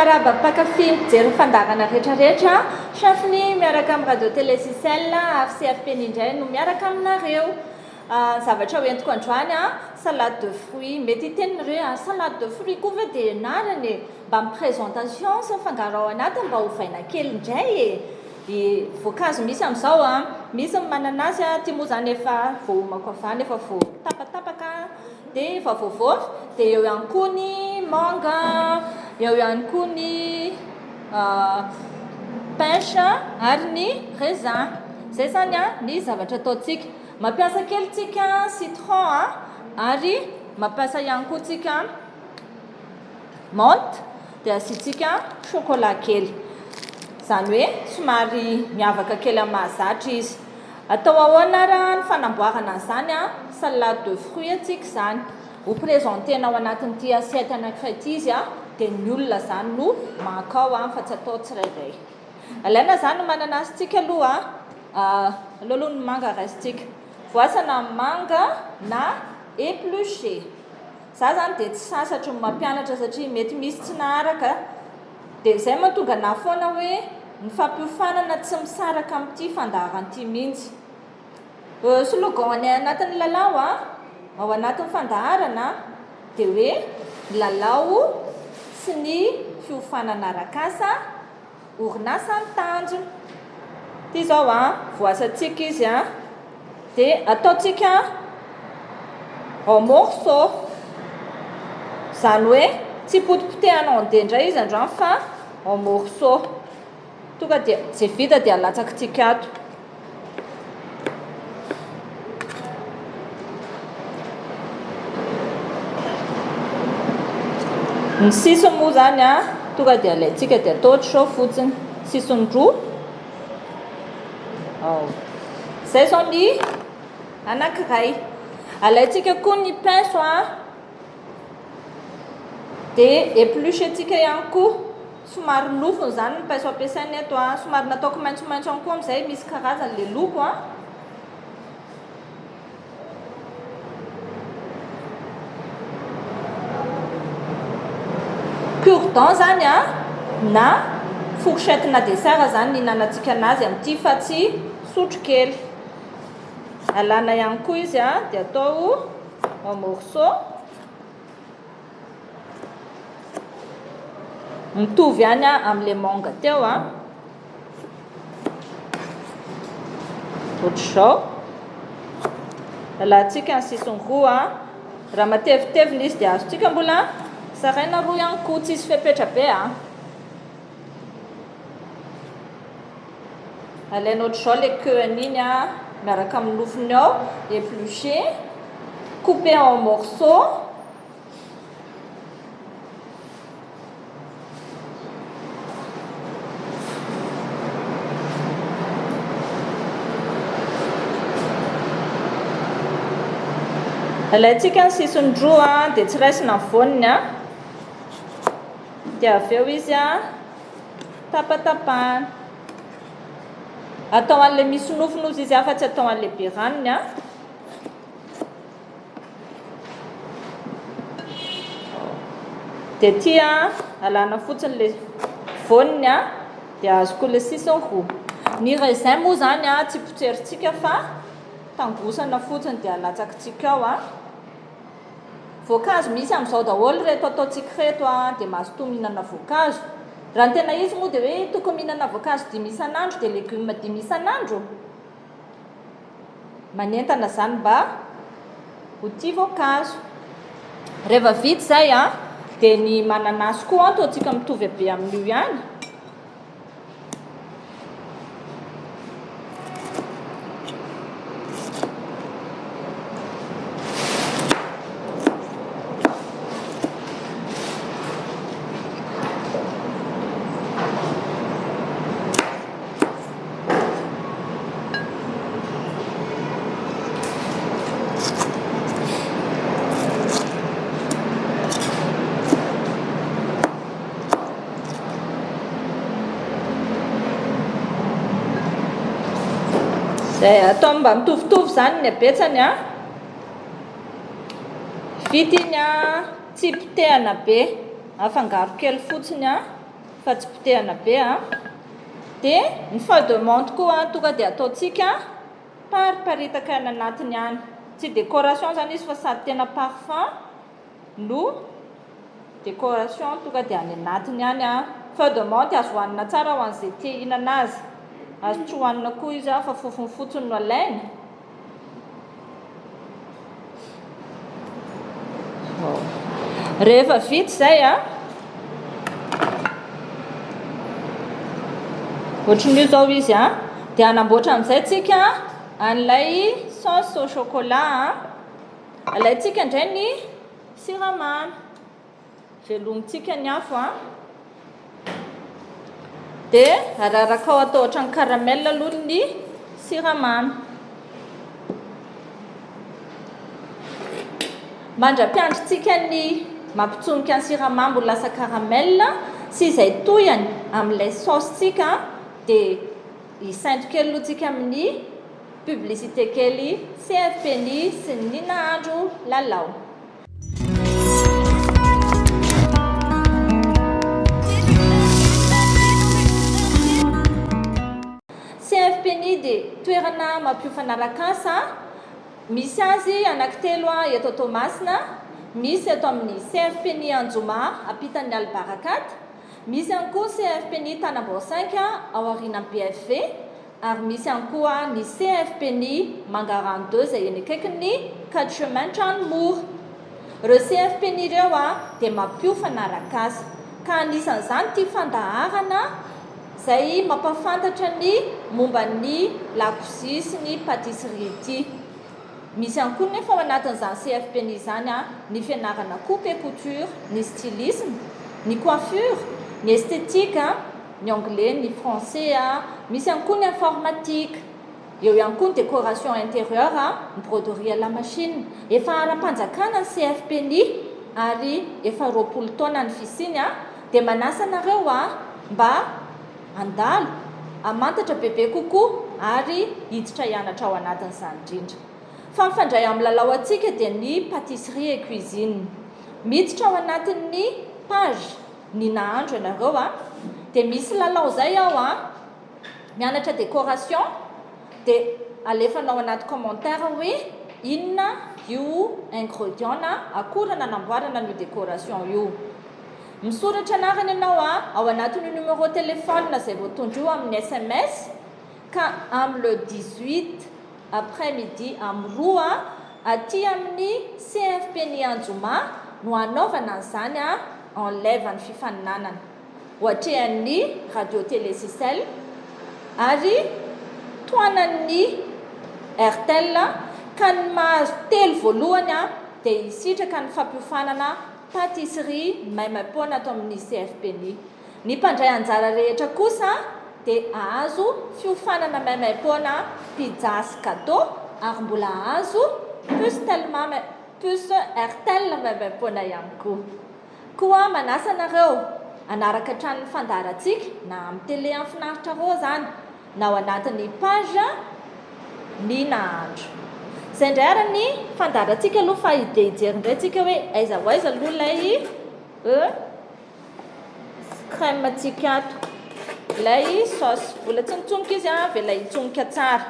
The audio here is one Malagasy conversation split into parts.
Miarahaba mpankafy mpijery ny fandaharana rehetra rehetra. Chef-ny miaraka amin'ny Radio Télé Sicel ary CFP-ny indray no miaraka aminareo. Ny zavatra ho entiko androany salade de fruits. Mety hiteny nareo hoe salade de fruits koa ve dia ianarana e? Mba ny présentation sy ny fangaro ao anatiny mba ovaina kely indray e! Dia voankazo misy amin'izao an, misy ny mananasy an, ity moa izany efa voahomako avy any, efa voatapatapaka dia efa voavoafy, dia eo ihany koa ny manga, eo ihany koa ny pêche ary ny raisin. Izay izany an ny zavatra ataontsika. Mampiasa kely tsika citron an, ary mampiasa ihany koa tsika Menthe dia asiantsika chocolat kely. Izany hoe somary miavaka kely amin'ny mahazatra izy. Atao ahoana ary ny fanamboarana an'izany? Salade de fruits antsika izany. Ho présenter-na ao anatin'ity assiette anankiray ity izy dia ny olona izany no maka ao fa tsy atao tsirairay. Alaina izany ny mananasintsika aloha. Aleo aloha ny manga raisintsika. Voasana ny manga na éplucher. Za zany dia tsy sasatry ny mampianatra satria mety misy tsy naharaka dia izay mahatonga anah foana hoe ny fampiofanana tsy misaraka amin'ity fandaharana ity mihitsy. Slogan any anatin'ny lalao a, ao anatin'ny fandaharana dia hoe ny lalao sy ny fiofanana arak'asa Orinasa ny tanjona. Ity izao an, voasantsika izy an, dia ataontsika en morceaux. Izany hoe tsy potipotehana en dés indray izy androany fa en morceaux. Tonga dia izay vita dia alatsakitsika ato. Ny sisiny moa izany an, tonga dia alaintsika dia atao ohatr'izao fotsiny. Sisiny roa. Ao. Izay izao ny anankiray. Alaintsika koa ny pince an. Dia éplucher-tsika ihany koa. Somary nofony izany ny paiso ampiasaina eto an. Somary nataoko maitsomaitso ihany koa amin'izay misy karazany ilay loko an. Cure-dent izany an, na fourchette na dessert izany ny ihinanantsika anazy amin'ity fa tsy sotrokely. Alana ihany koa izy an, dia atao en morceaux. Mitovy ihany amin'ilay manga teo an. Ohatr'izao. Alantsika ny sisiny roa. Raha matevitevina izy dia azontsika mbola zaraina roa ihany koa, tsisy fepetra be an. Alaina ohatr'izao ilay queue an'iny an, miaraka amin'ny nofony ao, éplucher, couper en morceaux. Alaintsika ny sisiny roa dia tsy raisina ny voaniny an. Dia avy eo izy an tapatapahana. Atao an'ilay misy nofony ozy izy fa tsy atao an'ilay be ranony an. Dia ity an, alana fotsiny ilay voaniny an, dia azo koa ilay sisiny roa. Ny raisin moa izany an, tsy potserintsika fa tangosana fotsiny dia alatsakitsika ao an. Voankazo misy amin'izao daholo ireto ataontsika ireto an, dia mazotoa mihinana voankazo. Raha ny tena izy moa dia hoe tokony mihinana voankazo dimy isan'andro dia legioma dimy isan'andro. Manentana izany mba ho tia voankazo. Rehefa vita izay an, dia ny mananasy koa ataontsika mitovy habe amin'io ihany. Zay, atao mba mitovitovy izany ny habetsany an. Vita iny an, tsy potehana be, afangaro kely fotsiny an. Fa tsy potehana be a. Dia ny feuille de menthe koa tonga dia ataontsika pariparitaka any anatiny any. Tsy décoration izany izy fa sady tena parfum no décoration tonga dia any anatiny any a. Feuille de menthe azo hohanina tsara ho an'izay te hihinana azy. Azo tsy hohanina koa izy fa fofony fotsiny no alaina. Rehefa vita izay a, ohatran'io izao izy a, dia hanamboatra amin'izay tsika an'ilay sauce au chocolat a. Alaintsika indray ny siramamy. Velomintsika ny afo a. Dia ararakao atao ohatran'ny caramel aloha ny siramamy. Mandra-piandrintsika ny mampitsonika ny siramamy ho lasa caramel sy izay tohiny amin'ilay saosy-tsika dia hisainto kely aloha tsika amin'ny publicité kely CFPNI sy ny nahandro lalao. CFPNI dia toerana mampiofana arak'asa, misy azy anankitelo eto Toamasina, misy eto amin'ny CFPNI Anjoma ampitan'ny Al Barakat, misy ihany koa CFPNI Tanambao cinq ao aorianan'ny BFV ary misy ihany koa ny CFPNI Mangarano deux izay eny akaikin'ny Quatre Chemins Tranomora. Ireo CFPNI ireo dia mampiofana arak'asa, ka anisan'izany ity fandaharana izay mampahafantatra ny momba ny lakozia sy ny pâtisserie ity. Misy ihany koa nefa ao anatin'izany CFPNI izany ny fianarana coupe et couture, ny stylisme, ny coiffure, ny esthétique, ny anglais, ny français, misy ihany koa ny informatique, eo ihany koa ny décoration intérieure, ny broderie à la machine. Efa ara-panjakana ny CFPNI ary efa 20 taona ny fisiany dia manasa anareo mba handalo, hamantatra bebe kokoa ary hiditra hianatra ao anatin'izany indrindra. Fa mifandray amin'ny lalao antsika dia ny pâtisserie et cuisine. Miditra ao anatin'ny page ny nahandro ianareo a, dia misy lalao izay ao a, mianatra décoration dia alefanao anaty commentaire hoe inona io ingredient na akora nanamboarana an'io décoration io. Misoratra anarana ianao a, ao anatin'io numéro téléphone izay voatondro io amin'ny sms ka amin'ny le 18 après midi amin'ny 2 aty amin'ny CFPNI Anjoma no hanaovana an'izany en live ny fifaninanana ho atrehan'ny Radio Télé Sicel ary tohanan'ny Airtel ka ny mahazo telo voalohany dia hisitraka ny fampiofanana pâtisserie maimaimpoana ato amin'ny CFPNI. Ny mpandray anjara rehetra kosa dia hahazo fiofanana maimaimpoana pizza sy gâteau ary mbola hahazo puce Telma puce Airtel maimaimpoana ihany koa. Koa manasa anareo hanaraka hatrany ny fandaharantsika na amin'ny télé amin'ny finaritra roa izany na ao anatin'ny page ny nahandro. Izay indray ary ny fandaharantsika aloha fa dia hijery indray tsika hoe aiza ho aiza aloha ilay e Crème tsika ato. Ilay sauce. Mbola tsy nitsonika izy an, avela hitsonika tsara.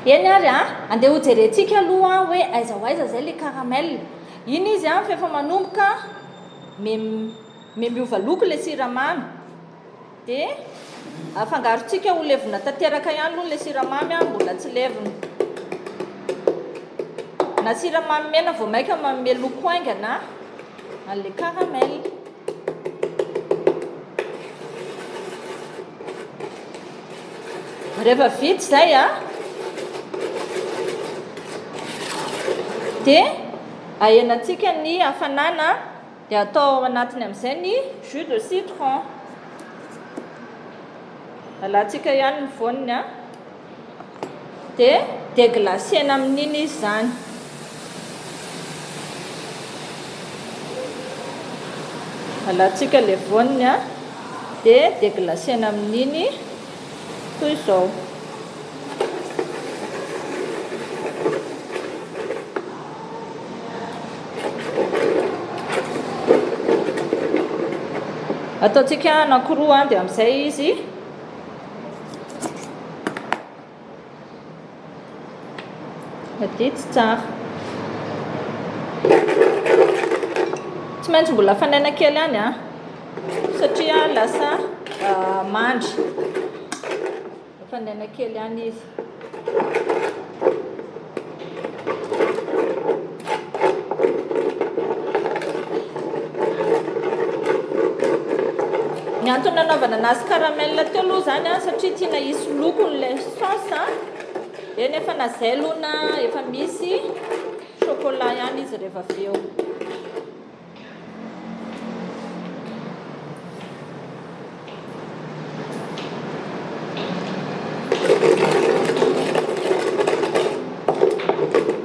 Eny ary an, andeha ho jerentsika aloha hoe aiza ho aiza izay ilay caramel. Iny izy an, fa efa manomboka miova loko ilay siramamy. Dia afangarontsika ho levona tanteraka ihany aloha ilay siramamy an, mbola tsy levona. Na siramamy mena vao maika manome loko haingana an'ilay caramel. Rehefa vita izay an, dia ahenantsika ny hafanana. Dia atao ao anatiny amin'izay ny jus de citron. Alantsika ihany ny voaniny a. Dia deglacena amin'iny izy izany. Alantsika ilay voaniny a. Dia deglacena amin'iny toy izao. Ataontsika anankiroa dia amin'izay izy madity tsara. Tsy maintsy mbola afanaina kely ihany an, satria lasa mandry. Afanaina kely ihany izy. Ny antony nanaovana anazy caramel teo aloha izany an, satria tiana hisy lokony ilay sauce an. Eny efa na izay aloha na efa misy chocolat ihany izy rehefa avy eo.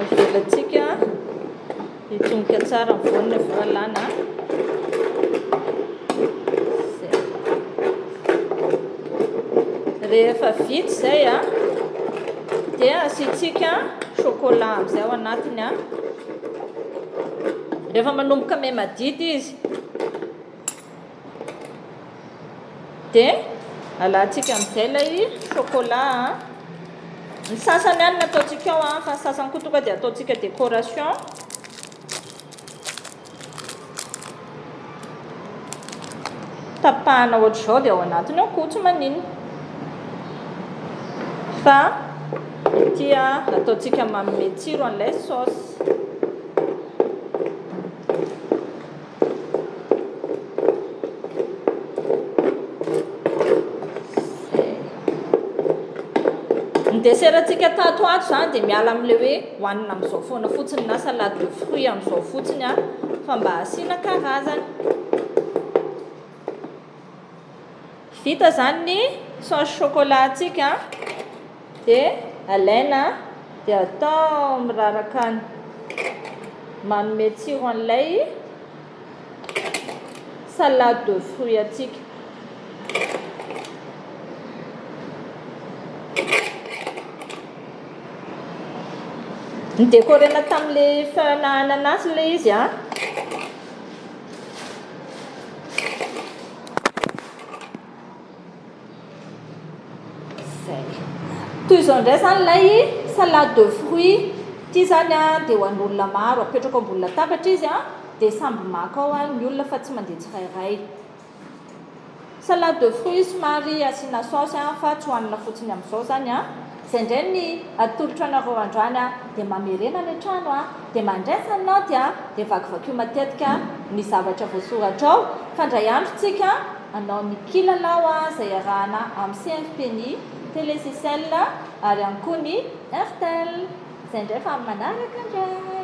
Avelantsika hitsonika tsara ny voaniny avy eo alana. Zay. Rehefa vita izay a, dia asiantsika chocolat amin'izay ao anatiny a. Rehefa manomboka miha madity izy dia alantsika amin'izay ilay chocolat. Ny sasany ihany no ataontsika ao fa ny sasany koa tonga dia ataontsika décoration. Tapahana ohatr'izao dia ao anatiny ao koa tsy maninona. Fa ity ataontsika manome tsiro an'ilay sauce. Ny dessert-ntsika tato ho ato izany dia miala amin'ilay hoe hohanina amin'izao foana fotsiny na salade de fruits amin'izao fotsiny fa mba asiana karazany. Vita izany ny sauce chocolat-ntsika dia alaina dia atao miraraka any manome tsiro an'ilay salade de fruits antsika. Ni-décorer-na tamin'ilay feuille-na ananas ilay izy an. Zay. Toy izao indray izany ilay salade de fruits. Ity izany dia ho an'olona maro. Apetrako ambony latabatra izy dia samby maka ao ny olona fa tsy mandeha tsirairay. Salade de fruits somary asiana saosy fa tsy hohanina fotsiny amin'izao izany. Izay indray ny atolotro anareo androany dia mamerena any an-trano dia mandraisa ny naoty dia vakivakio matetika ny zavatra voasoratra ao fa indray andro tsika hanao ny kilalao izay iarahana amin'ny CFPNI, Télé Seychelles ary ihany koa ny Airtel. Izay indray fa amin'ny manaraka indray.